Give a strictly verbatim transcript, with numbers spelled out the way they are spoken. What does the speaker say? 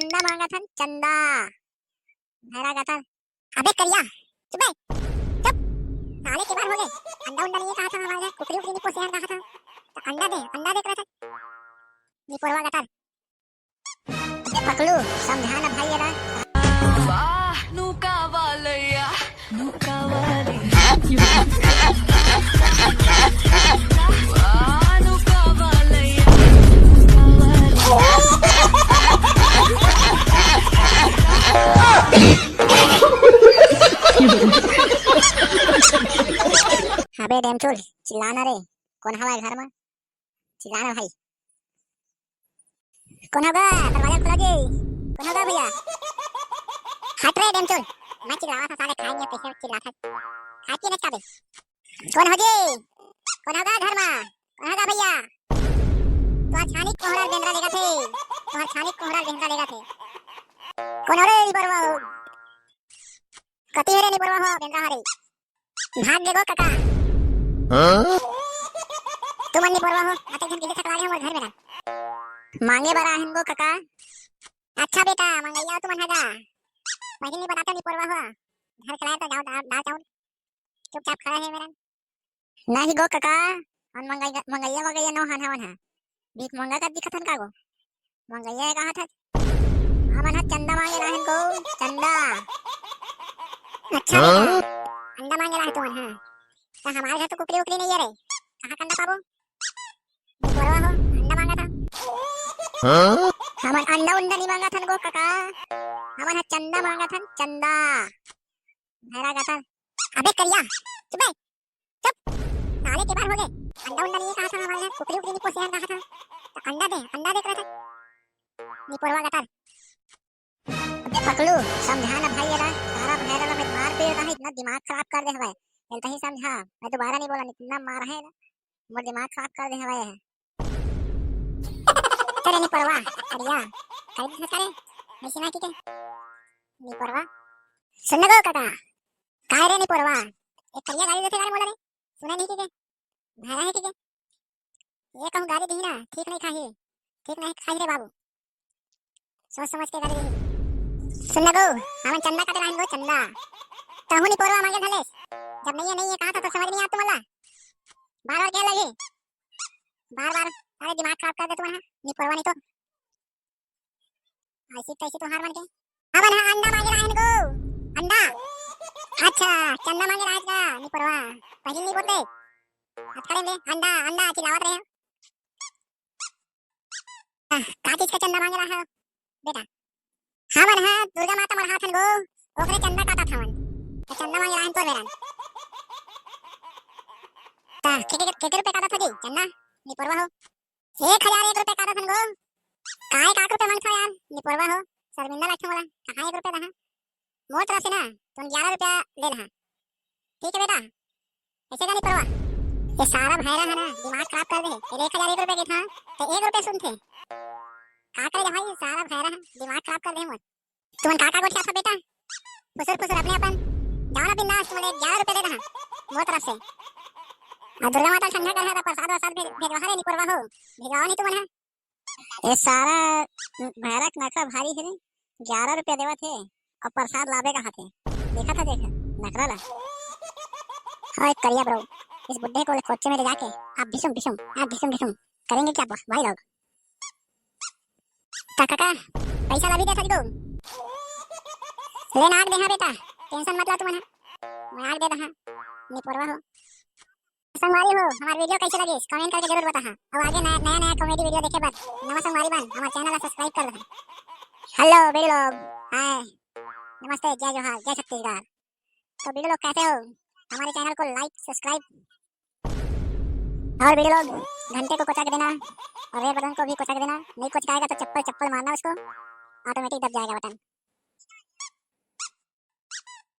चंदा मांगत हन, चंदा। भैरा गतर। अबे करिया, चुप बे, चुप। साले के बार हो गए। अंडा उंडा नहीं कहा था हमारे, कुकरी उकरी नहीं पोसे हैं कहा था। तो अंडा दे, अंडा दे कहा था। निपोरवा गतर। अबे पकलू, समझा ना भाई ये ना। वाह, नुका वालैया, नुका वाली। वाह, नुका वालैया, नुका वाली। अबे डेमचुल, चिल्ला ना रे, कोन हवा है घर में? चिल्ला ना भाई। कोन होगा? दरवाजा खोलो जी। कोन होगा भैया? हट रे डेमचुल। मैं चिल्लावा था साले, खाएंगे पैसे चिल्ला था। खाए पिए नहीं खाबे। कोन हो जी? कोन होगा घर में? कोन होगा भैया? तुम्हार छानी कोहड़ा बेंदरा लेगा थे। तुम्हार छानी कोहड़ा बेंदरा लेगा थे। कोन हो रे निपोरवा हो? कती है रे निपोरवा हो बेंदरा हरे? भाग गे गो कका। हाँ? तुमन निपोरवा हो, अतेक झन कइसे सकला गे हमर घर में ना। मांगे बर आहिन गो कका। अच्छा बेटा, मंगइया तुमन हगा। पहिले नहीं बताते निपोरवा हो। घर चलाए तो जाओ दाल, दाल चाउर। चुपचाप खड़ा है मेरा। नहीं गो कका, हम मंगइया, मंगइया वगैया नो हन हवन हा। भीख मंगा कर दिखत हन का गो? मंगइया कहा था। हमन ह चंदा मांगे ला हन गो, चंदा। अच्छा हाँ? बेटा, अंडा मांगे ला है तुमन, हाँ। तो हमारे घर तो कुकरी उकरी नहीं है रे, कहाँ के अंडा पाबो? निपोरवा हो, अंडा मांगा था। हाँ? हमन अंडा उंडा नहीं मांगा थन गो कका, हमन ह चंदा मांगा थन, चंदा। भैरा गतर। अबे करिया, चुप बे। चुप। साले के बार हो गए। अंडा उंडा नहीं कहा था हमारे, कुकरी उकरी नहीं पोसे हैं कहा था। तो अंडा दे, अंडा दे कहा था। निपोरवा गतर। अबे पकलू, समझा ना भाई ये ना। सारा भैरा ला मैं मार दे रहा है, इतना दिमाग खराब कर दे हवाए। ये कहीं समझा, मैं दोबारा नहीं बोला, इतना मार है ना। मोर दिमाग खराब कर दे हवाए है। तेरे निपोरवा, करिया, करिया करे, नहीं सुना कि के? निपोरवा। सुन ना गो कका, काय रे निपोरवा? एक करिया गाली देथे गाली बोला रे। सुने नहीं कि के? भारा है कि के? ये कहूँ गाली दी ना, ठीक नहीं खाही। ठीक नहीं खाही रे बाबू। सोच समझ के गाली दी। सुन ना गो, हमन चंदा काटे लाइन गो चंदा। कहूँ निपोरवा मांगे धलेस। जब नहीं है, नहीं है, कहा था तो समझ नहीं आता मला। बार बार क्या लगे? बार बार, अरे दिमाग खराब कर दे तुम्हारा, निपोरवा नहीं तो। ऐसी तैसी तो हार मान के। हमन ह अंडा मांगे लाइन गो। अंडा। अच्छा, चंदा मांगे लाइन का, निपोरवा। पहले नहीं बोलते। हथकड़े में अंडा, अंडा चिल्लावत रहे। आह, का चीज का चंदा मांगे रहा है बेटा? हमन ह दुर्गा माता मढ़ा थन गो, ओकरे चंदा काटा थावन। तो चंदा मांगे रहा है तो बेरन। ता, के, के, के, के रुपए काटा था जी, चंदा? निपोरवा हो। एक हजार एक रुपया काटा थन गो। काय का एक रुपया मांगथो यार, निपोरवा हो, शर्मिंदा लगथे मोला। कहाँ एक रुपया दहा? मोर तरफ से ना, तुम ग्यारह रुपया ले लहा। ठीक है बेटा, ऐसे का निपोरवा? ये सारा भैरा है ना, दिमाग खराब कर दे। ये एक हजार एक रुपया के था, तो एक रुपया सुनथे। का करे भाई, सारा भैरा है, दिमाग खराब कर दे मोर। तुमन का का गोठियाथो बेटा? फुसुर फुसुर अपने अपन। जाओ ना बिंदास, तुमन एक ग्यारह रुपया दे दहा मोर तरफ से। और दुर्गा माता ठंडा कर है, प्रसाद वरसाद भेज-, भेजवा रे निपोरवा हो। भेजवा नहीं तुमन है। ये सारा भैरा के नखरा भारी है रे। ग्यारह रुपया देवत है और प्रसाद लावे का हाथे। देखा था, देखा नखरा ला। हाय करिया ब्रो, इस बुड्ढे को कोच्चे में ले जाके आप भिसुम भिसुम, आप भिसुम भिसुम करेंगे क्या भाई लोग? का काका, पैसा लाबी दे थोड़ी गो। ले ना, आग दे हाँ बेटा, टेंशन मत ला तुमन हा। मैं आग दे दहा, निपोरवा हो। संगवारी हो, हमार वीडियो कैसे लगे, कमेंट करके जरूर बताहा। और आगे नया, नया, नया कॉमेडी वीडियो देखे बर नवा संगवारी बन, हमार चैनल ला सब्सक्राइब कर दहा। हेलो बीड़ी लोग, हाय, नमस्ते, जय जोहार, जय छत्तीसगढ़। तो बीड़ी लोग कैसे हो? हमारे चैनल को लाइक, सब्सक्राइब और बीड़ी लोग घंटे को कोचा के देना और रेड बटन को भी कोचा के देना। नहीं कोचकाएगा तो चप्पल, चप्पल मारना उसको, ऑटोमेटिक दब जाएगा बटन।